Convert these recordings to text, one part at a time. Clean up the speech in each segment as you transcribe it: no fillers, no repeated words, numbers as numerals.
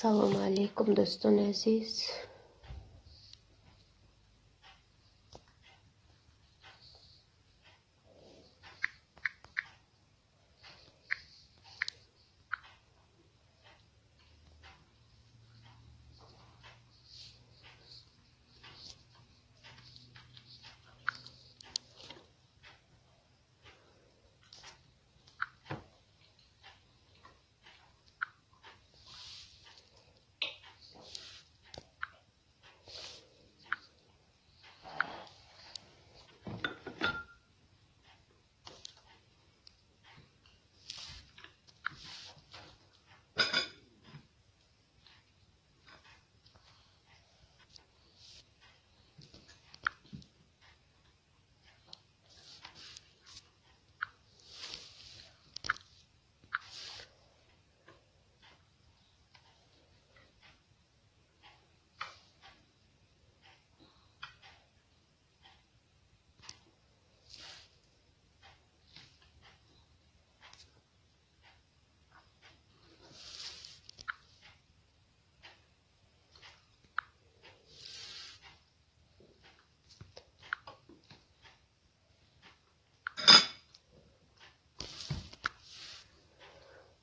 Салому алейкум, дӯстони азиз.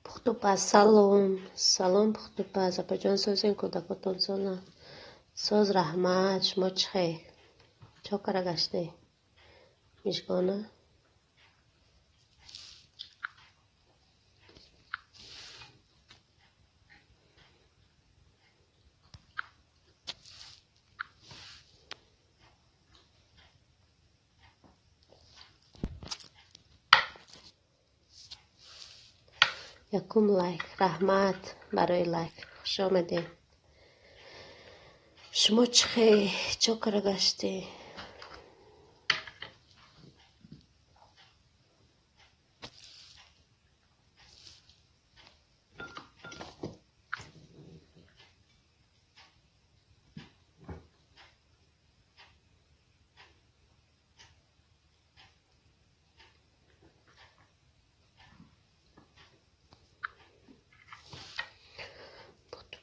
Пухтупаз, салом, салом, пухтупаз, апаҷон, созен, кӯдакотон созанд? Соз, раҳмат. Шумо чӣ хел? Чо кара гаштед, Мижгона? Якум лайк, раҳмат барои лайк, хуш омадед. Шумо чӣ хел? Чо кара гаштед?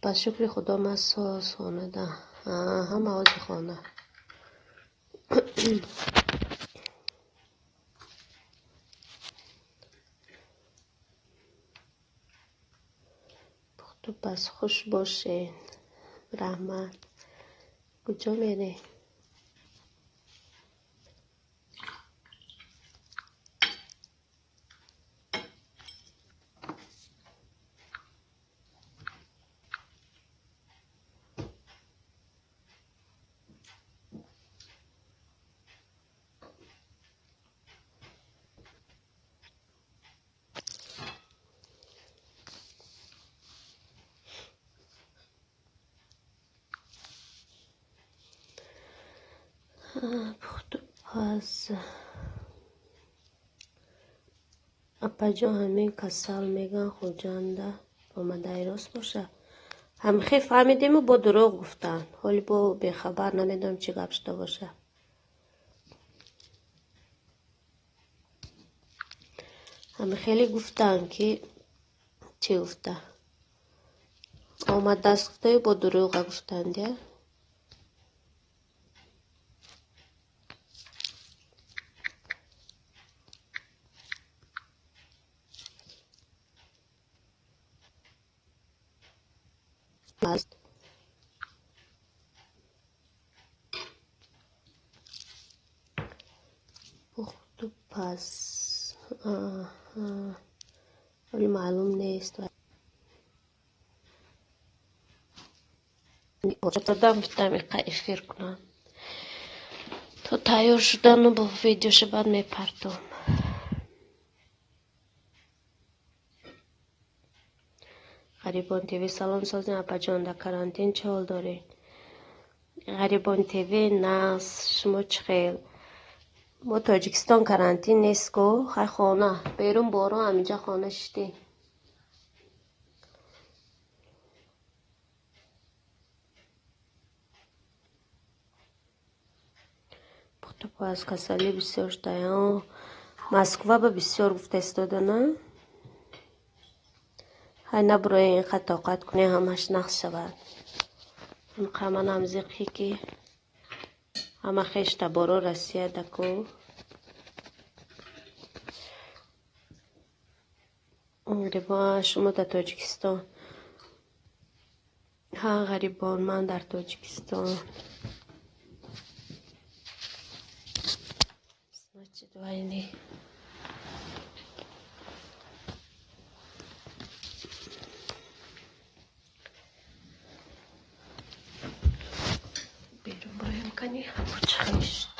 Ба шукри Худо, ман соз, хонада ҳама ози хона. Пухтупаз, хуш бошед, раҳмат. Куҷо меред? Пухтупаз, апаҷон, ҳамин касал мегӯянд, Хуҷанда омадаи, рост боша? Ҳамихе фаҳмидему бо дурӯғ гуфтанд. Ҳоли бо бехабар, намедонам, чӣ гап шуда боша. Ҳамихеле гуфтанд, ки чӣ гуфта омадааст, гуфтаю бо дурӯға гуфтанд, я. Аст. Пухтупаз, ҳоли маълум нест. Додам, гуфтам, иқа эфир кунам, то тайёр шудану бо видеоша баъд мепартом. Ғарибон ТВ, салом, созем, апаҷон, дар карантин чӣ ҳол доред? Ғарибон ТВ, нағз, шумо чӣ хел? Мо Тоҷикистон карантин нест ку, хай, хона, берун борон, ҳаминҷа хона шиштем. Пухтупаз, касалӣ бисёр шуда. Москва ба бисёр гуфта истода, на? Хай набуроен, инқадр тоқат кунем, ҳамаш нақс шавад. Инқа манам зиқӣ ки ҳама хеш таборо Россия даку. Ғарибон, шумо дар Тоҷикистон? Ҳа, ғарибон, ман дар Тоҷикистон. Значит, войны. Берун броем кани, ҳаво чӣ хел шуд.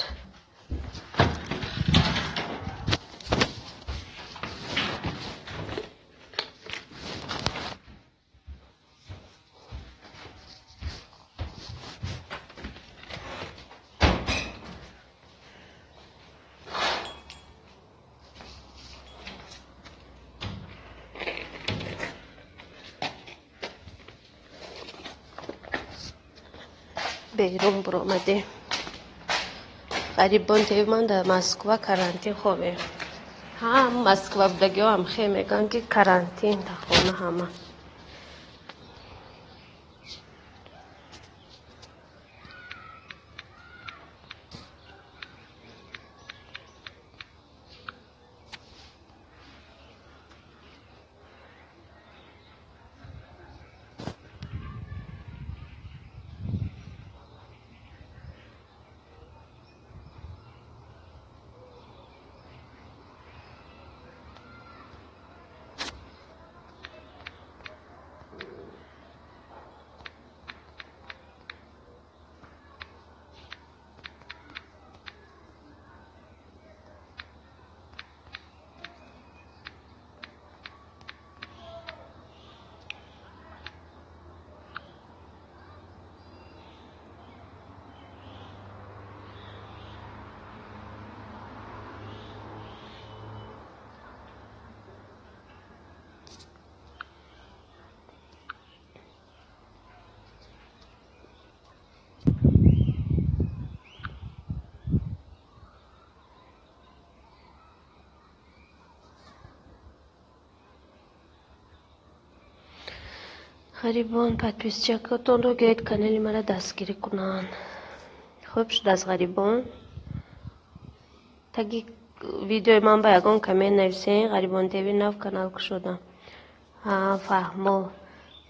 Берун буромадем. Ғарибон ТВ, ман дар Москва карантин хобем. Ҳам Москва будагиҳо ҳам хе мегӯянд, ки карантин дар хона ҳама. Ғарибон, подписчикотонро гиред, канали мара дастгирӣ кунанд. Хуб шуд аз ғарибон. Таги видеои ман ба ягон коммент нависен, Ғарибон ТВ нав канал кушодам. Ҳа, фаҳмо.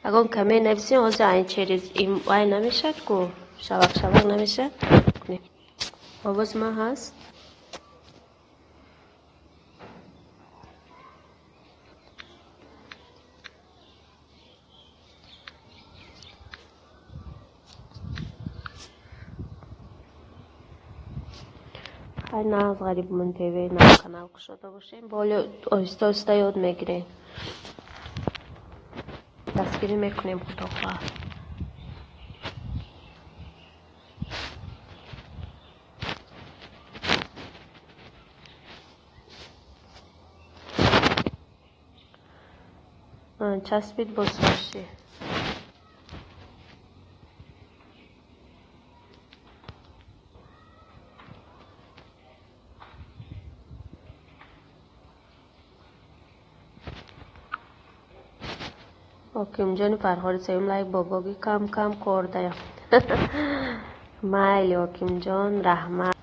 Ягон коммент нависен, ҳозир айн через ай намешад ку? Шавақ шавақ намешад? Овози ман ҳаст? Хай нағз, Ғарибон ТВ нав канал кушода бошем, боло оҳиста оҳиста ёд мегирем. Дастгирӣ мекунем, худо хоҳад. Часпид боз бошӣ. Ҳокимҷони Фарҳори сеюм лайк бобоги кам кам кор даям. Майли, Ҳокимҷон, раҳмат.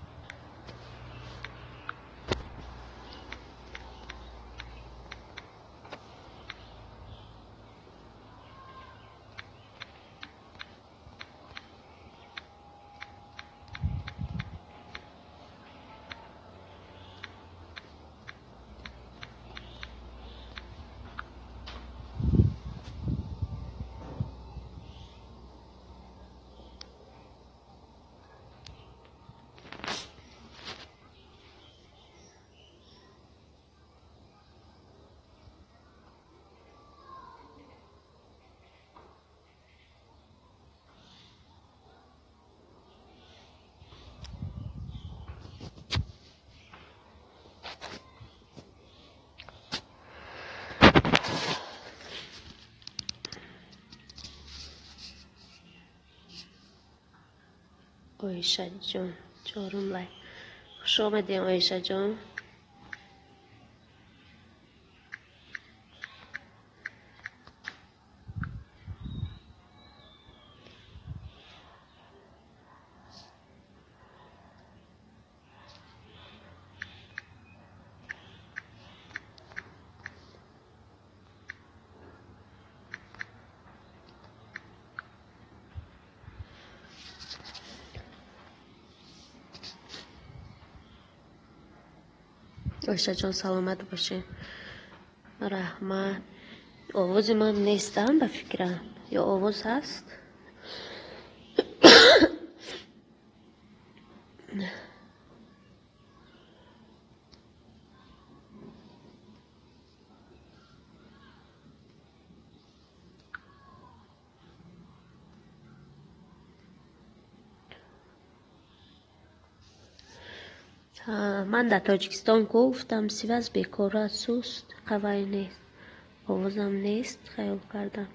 Оишаҷон, чорум лайк. Хуш омадем, Оишаҷон. Оишаҷон, саломат бошед. Раҳмат. Овози ман нестам ба фикрам. Ё овоз ҳаст? Ман дар Тоҷикистон гуфтам, связь бекора, суст, қавай нест. Овозам нест, хаёл кардам.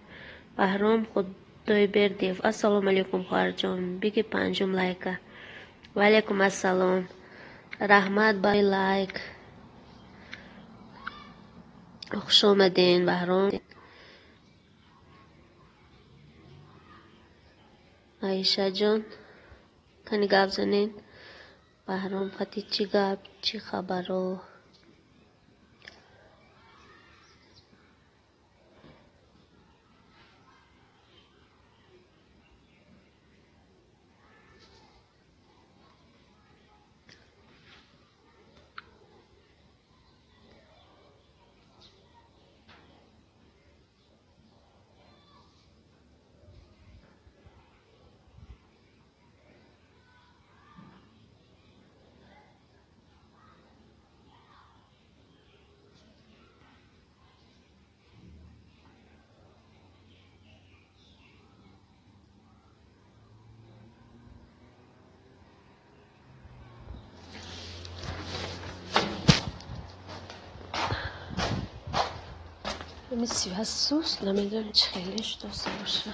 Баҳром Худойбердиев. Ассалому алайкум, хоҳарҷон. Биги панҷум лайка. Ва алайкум ассалом. Раҳмат барои лайк. Хуш омаден, Баҳром. Аишаҷон, кани гап занед. Баҳром қати чӣ гап, чӣ хабаро? Связь суст, намедонам чӣ хеле шудоста боша.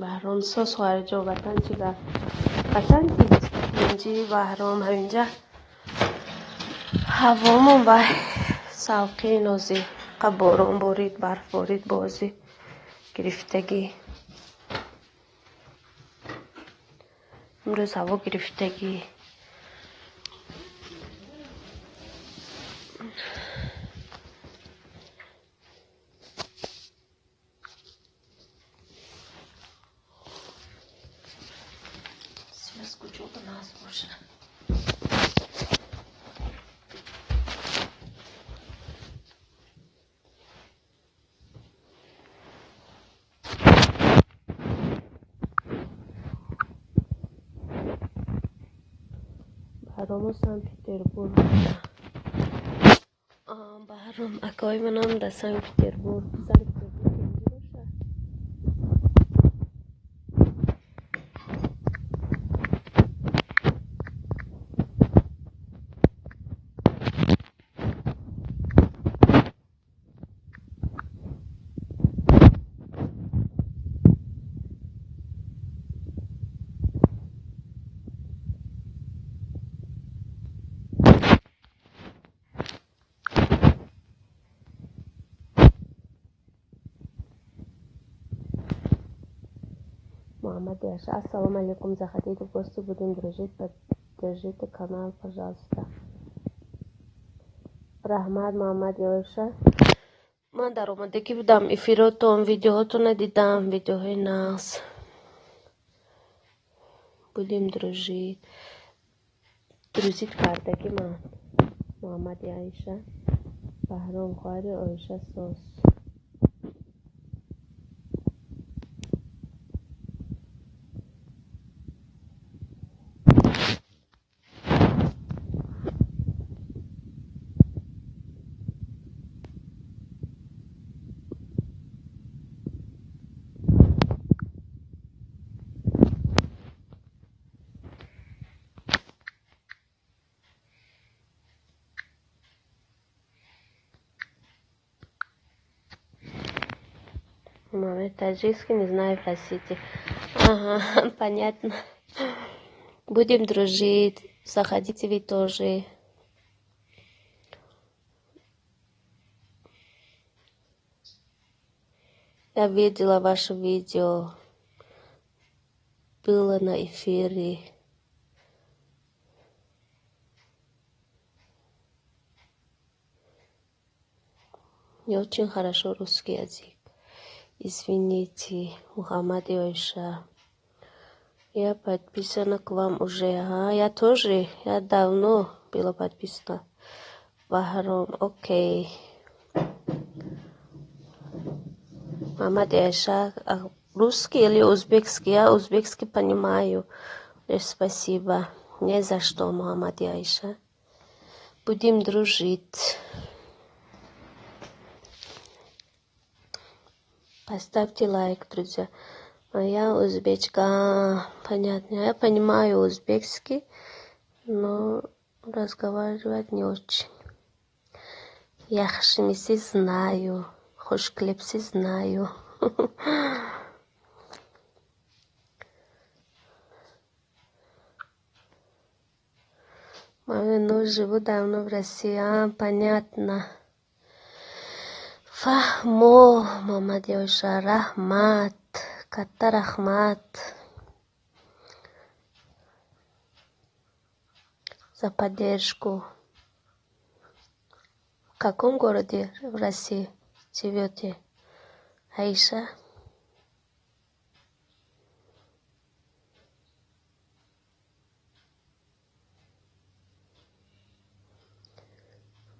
Баҳром соз, хоҳарҷон, ватан чӣ гап? Ватан инҷи Баҳром, ҳаминҷа ҳавомон ба салқи нозӣ, қа борон борид, барф борид, бозӣ гирифтагӣ. Имрӯз ҳаво гирифтагӣ. Связь куҷо ба нас боша? Баҳрому Санкт-Петербург. Баҳром акои манам дар Санкт-Петербург. Санкт-Петербург инҷо боша? Муҳаммад Яша. Ассалому алайкум. Заходите в гости, будем дружить. Поддержите канал, пожалуйста. Раҳмат, Муҳаммад Яша. Ман дар омадагӣ будам, эфиротон, видеоҳотонро дидам, видеоҳои нағз. Будем дружить. Дружить кардагӣ ман. Муҳаммад Аиша. Баҳром хоҳари Оиша соз. Мама, таджикский не знаю, простите. Ага, понятно. Будем дружить. Заходите вы тоже. Я видела ваше видео. Было на эфире. Не очень хорошо русский язык. Извините, Муҳаммади Оиша. Я подписана к вам уже. А, я тоже. Я давно была подписана. Баҳром, окей. Муҳаммади Оиша, русский или узбекский? Я узбекский понимаю. Спасибо. Не за что, Муҳаммади Оиша. Будем дружить. Поставьте лайк, друзья. Я узбечка. Понятно. Я понимаю узбекский, но разговаривать не очень. Yaxshimisiz, знаю. Xush kelibsiz, знаю. Ну, живу давно в России. А, понятно. Фаҳмо, Муҳаммади Оиша, раҳмат. Катта раҳмат за поддержку. В каком городе в России живете, Аиша?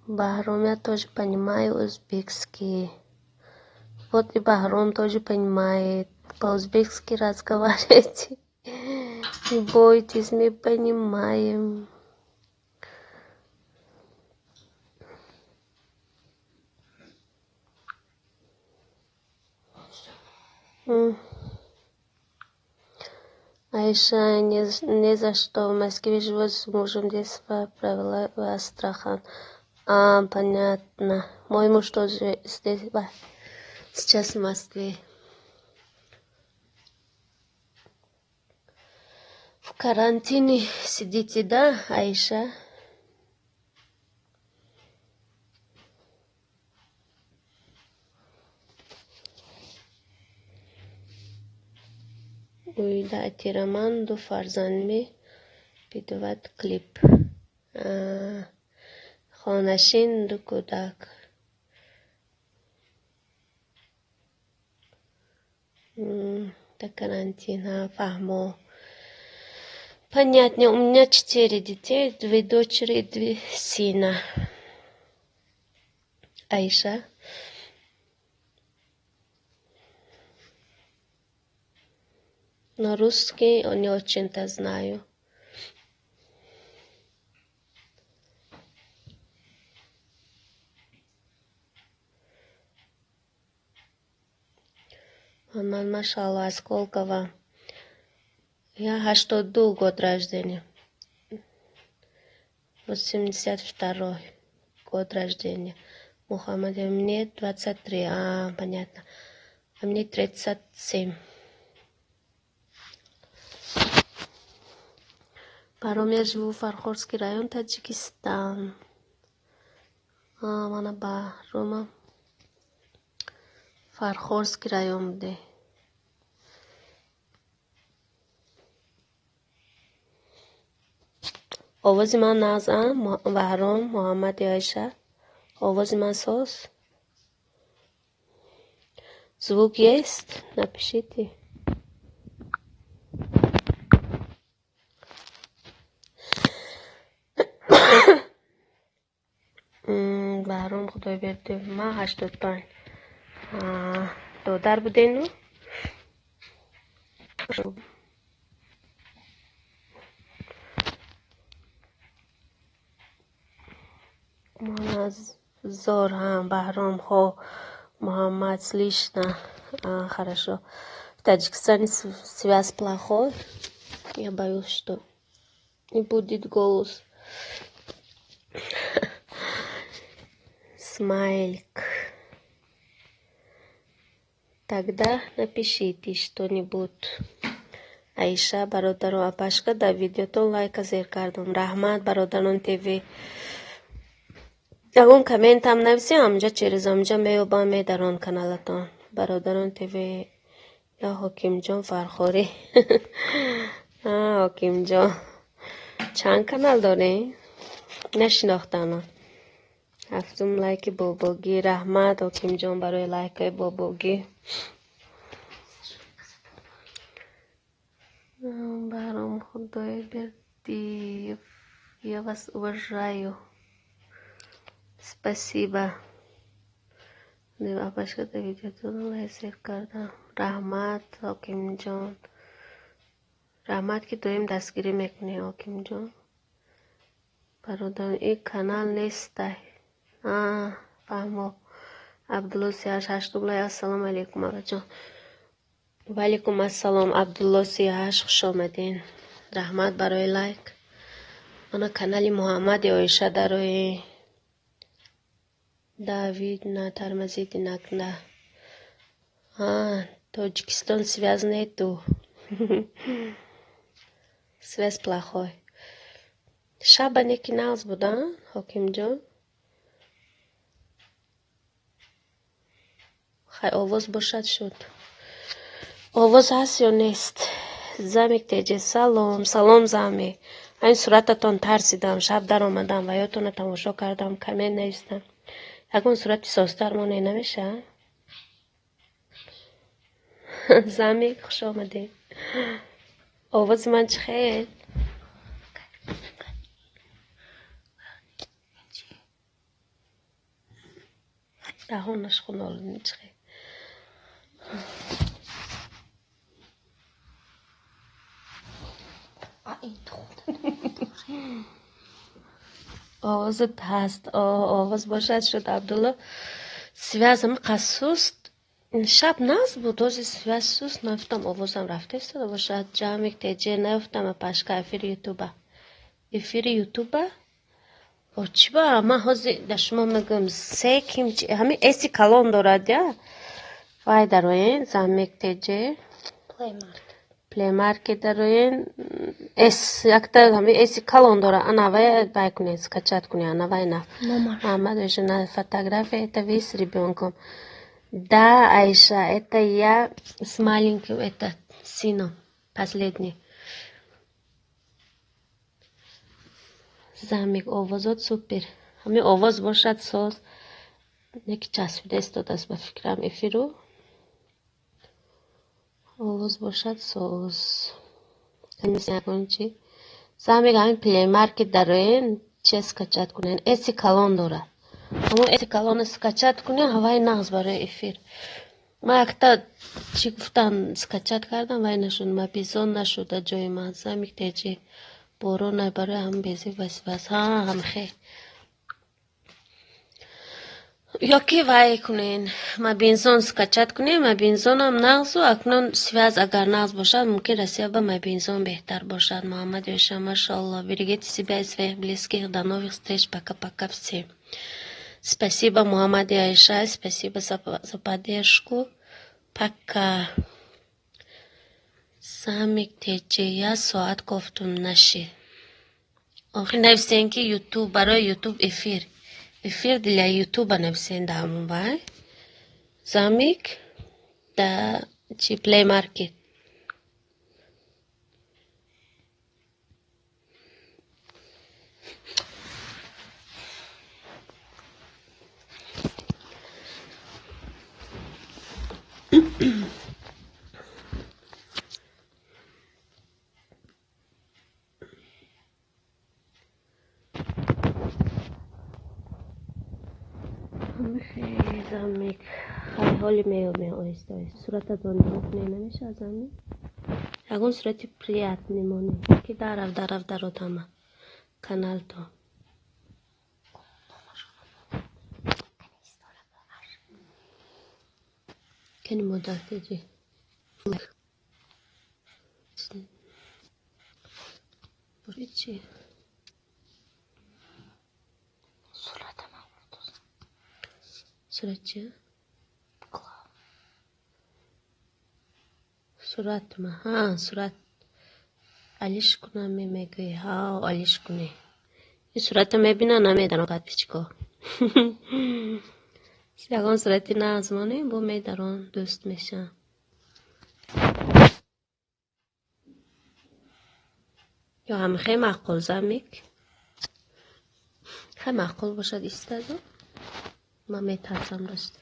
Баҳром, я тоже понимаю узбекский. Вот и Баҳром тоже понимает. По-узбекски разговаривайте. Не бойтесь, мы понимаем. Аиша, не за что. В Москве живу с мужем, детство провела в Астрахани. А, понятно. Мой муж тоже здесь, сейчас в Москве. В карантине сидите, да, Аиша? Уйда атираман ду фарзанд мепидувад клип. Хонашин ду кӯдак. Да, карантин, фаҳмо. Понятно, у меня четыре детей, две дочери и две сына. Аиша. Но русский не очень-то знаю. Машалло, а сколько вам? Я 82 год рождения. 82 год рождения. Мухаммад, мне 23. А, понятно. А мне 37. Паром, я живу в Фархорский район, Таджикистан. А, мана Баҳрома. Фархорский район буде. Овози ман нағз, Баҳром, Муҳаммади Оиша? Овози ман соз? Звук есть? Напишите. Баҳром Худойбердиев, ман 85. Додар будену? Зор, Баҳром, хо, Муҳаммад, слышно. Хорошо. В Таджикистане связь плохой. Я боюсь, что не будет голос. Смайлик. Тогда напишите что-нибудь. Аиша, бародарон, апашка, дар видеотон лайка зер кардам. Раҳмат, Бародарон ТВ. Ягон комментам нависем, амҷа через амҷа меёбам, медарон каналатон. Бародарон ТВ ё Ҳокимҷон Фархорӣ. Ҳокимҷон. Чанд канал дорем? Нашинохтам. Ҳафтум лайки бобогӣ. Раҳмат, Ҳокимҷон, барои лайкҳои бобогӣ. Баҳром Худойбердиев, я вас уважаю. Спасибо. Апашка да видеотонро лайк сер кардам. Раҳмат, Ҳокимҷон. Раҳмат, ки доим дастгирӣ мекунӣ, Ҳокимҷон. Бародарон, ин канал нестай. Фаҳмо. Абдулло 38 ҳаштум лайк. Ассалому алайкум, абаҷон. Ва алайкум ассалом, Абдулло 38, хуш омадин. Раҳмат барои лайк. Ана канали Муҳаммади Оиша дарои. Давид на тормозит иногда. Тоҷикистон связь нету. Связь плохой. Шаба неки нағз буд, а, Ҳокимҷон? Хай, овоз бошад, шуд. Овоз ҳаст ё нест? Замик теҷе, салом, салом, Замик. Айн сурататон тарсидам, шаб даромадам ва ётонро тамошо кардам, коммент навистам. Ягон сурати созтар моне намеша? Замик, хуш омадед. Овози ман чӣ хел? Даҳонаш хунолуд чӣ хел? Овозат ҳаст. Овоз бошад, шуд, Абдулло. Связь ам суст. Шаб нағз буд, ҳозир связь суст. Наёфтам, овозам рафта истода бошад. Ҷамик теҷе, наёфтам, апашка, эфири ютуба. Эфири ютуба? О, чӣ ба? Ман ҳозир да шумо мегӯям, се ким чи ҳамин эси калон дорад, я? Вай дароен, Замик теҷе. Play Market. Play Market дароен. С якта ҳамин эси калон дорад. Ана вай вай кунед, скачать кунед, ана вай на. Номаш. Муҳаммад Оиша на фотография, это вы с ребенком. Да, Айша, это я с маленьким, это сыном, последний. Замик, овозот супер. Ҳамин овоз бошад, соз. Неки часпида истодааст ба фикрам эфиру. Овоз бошад, соз. Ягон чи? Замик, ҳамин Play Market дароен, че скачать кунед. Эси калон дорад. Ҳамон эси калонро скачать кунед, ҳаваи нағз барои эфир. Ман якта чӣ гуфтам, скачать кардам, вай нашуд, мобизон нашуд дар ҷои ман. Замик теҷи борон барои ҳам безӣ васвас. Ҳа, ҳамхе. Ё ки вай кунен, мобинзон скачать кунен, мобинзонам нағзу, акнун связь агар нағз бошад, мумкин Россия ба мобинзон беҳтар бошад. Муҳаммад Оиша, машоалло, берегите себя и своих близких. До новых встреч, пока-пока всем. Спасибо, Муҳаммади Аиша, спасибо за поддержку. Пока. Замик теҷе, як соат кофтум нашид. Охир нависен, ки ютуб, барои ютуб эфир. Эфир для ютуба нависен дар ҳамон вай. Замик да чи Play Market. Замик, хай ҳоли меёбем оҳиста оҳиста. Сурататон нигоҳ кунед, намешавад, Замик? Ягон сурати приятный монед, ки дарав дарав дарод ҳама каналто. Кани модар теҷи. Чи? Суратама гуфтоз. Сурат чи? Суратма. Ҳа, сурат. Алиш кунам мегӯӣ. Ҳа, алиш кунӣ. Ин сурата мебина, намедарон подписчико. Ягон сурати нағз монем, бо медарон, дӯст мешавам. Ё ҳамхе маъқул, Замик? Хай маъқул бошад, истаду. Ман метарсам рост.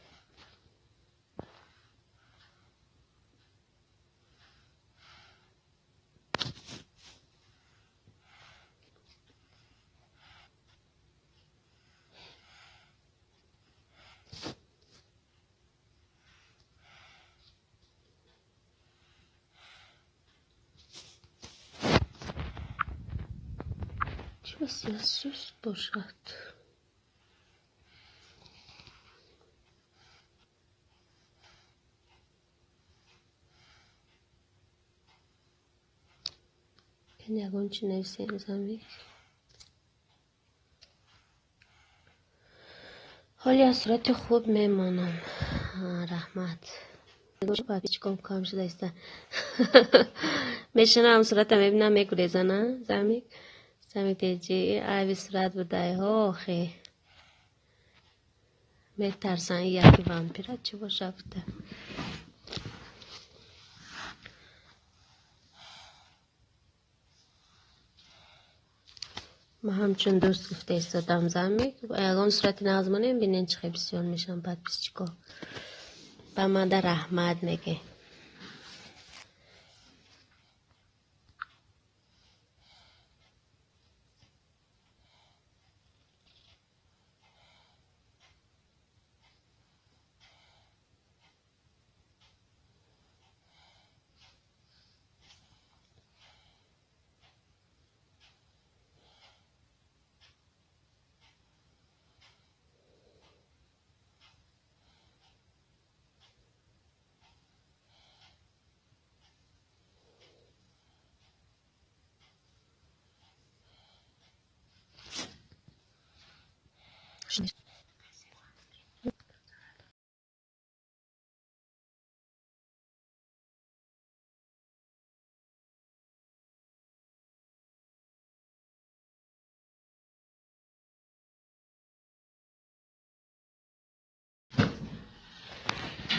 Чӣ суст бошад? Ягон чӣ нависем замик? Ҳоли аз сурати хуб мемонам. Раҳмат. Подписчиком кам шуда иста. Мешинам сурата мебинам, мегурезана замик. Замик теҷи айби сурат будай. Охе. Метарсан яки вампира чӣ боша буда. Ман ҳамчун дӯст гуфта истодам замик. Ягон сурати нағз монем, бинен чӣ хел бисёр мешаванд подписчико. Ба манда раҳмат меге.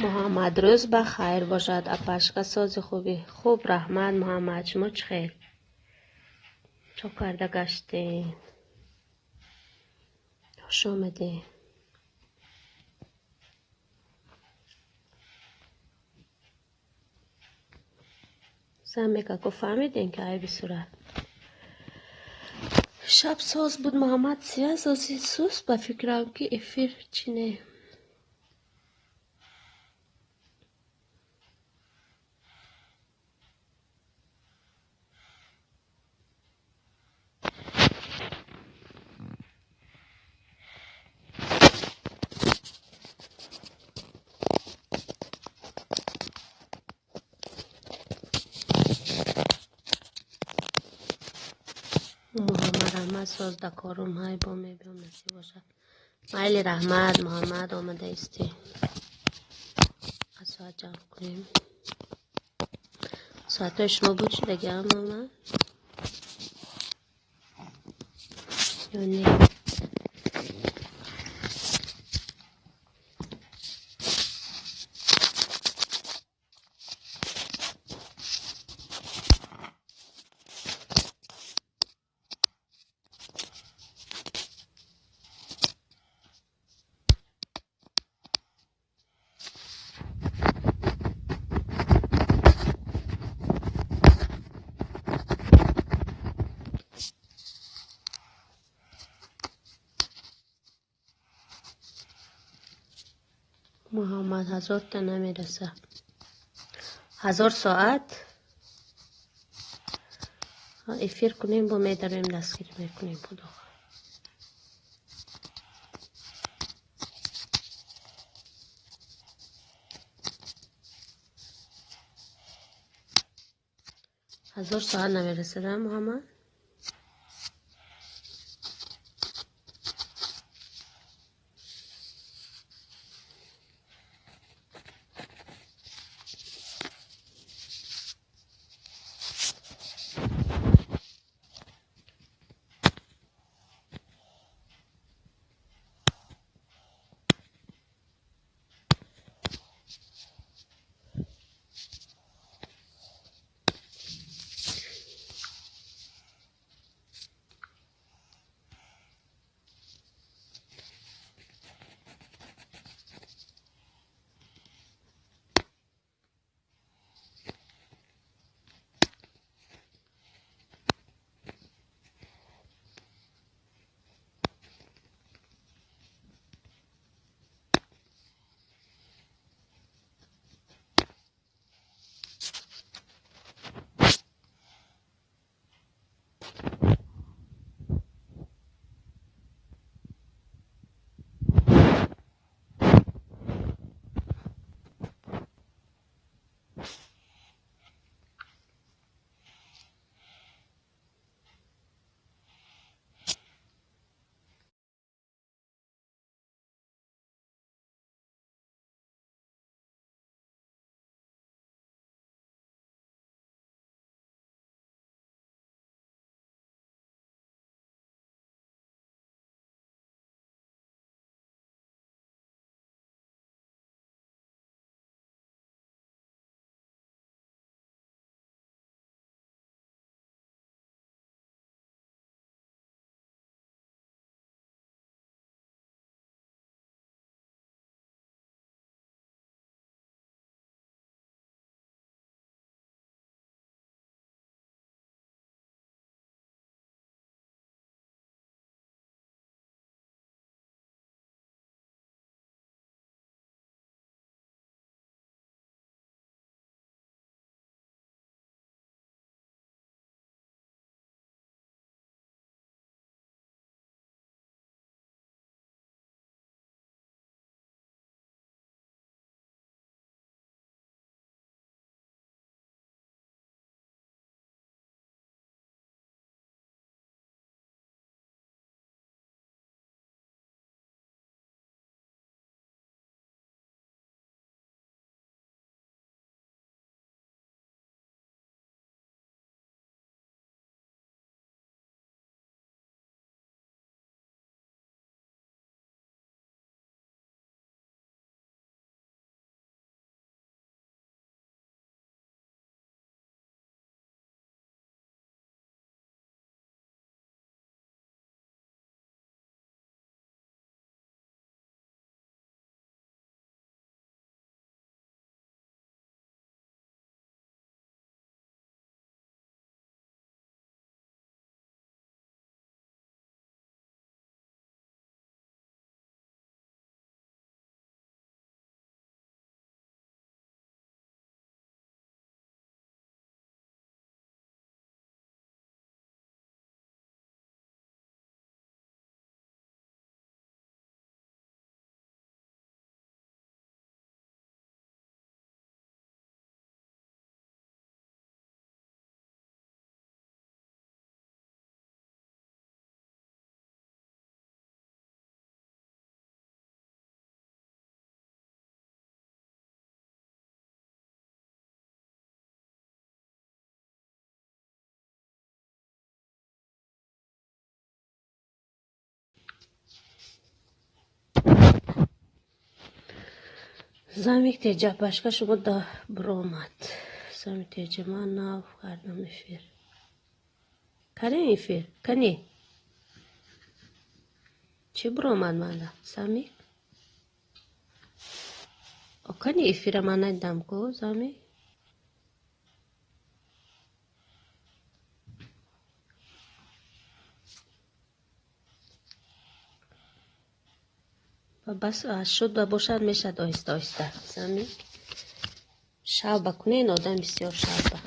Муҳаммад, рӯз ба хайр бошад. Апашка, сози хубӣ? Хуб, раҳмат, Муҳаммад. Шумо чӣ хел? Чо карда гаштем? Хуш омадем. Замик, ако фаҳмидем, ки айби сурат. Шаб соз буд, Муҳаммад, сия сози суст, ба фикрам, ки эфир чӣ не. Муҳаммад, раҳмат, соз да корум, ҳай бо мебиём, насиб бошад. Майли, раҳмат, Муҳаммад, омада истӣ. Аз соат ҷамъ кунем. Соатҳои шумо буд шудагиа, Муҳаммад? Ё не? Муҳаммад, 1000 та намераса. 1000 соат эфир кунем, бо медароем, дастгирӣ мекунем, худо. 1000 соат намерасада, Муҳаммад? Замик теҷа пашка шумо да биромад. Замик теҷа ман нав кардам эфир. Кардем эфир? Кани? Чӣ биромад манда? Замик? Кани эфира ман надидам ку, Замик? Бас шуд ба бошад, мешад оҳиста оҳиста. Замик? Шавба кунен одам бисёр шавба.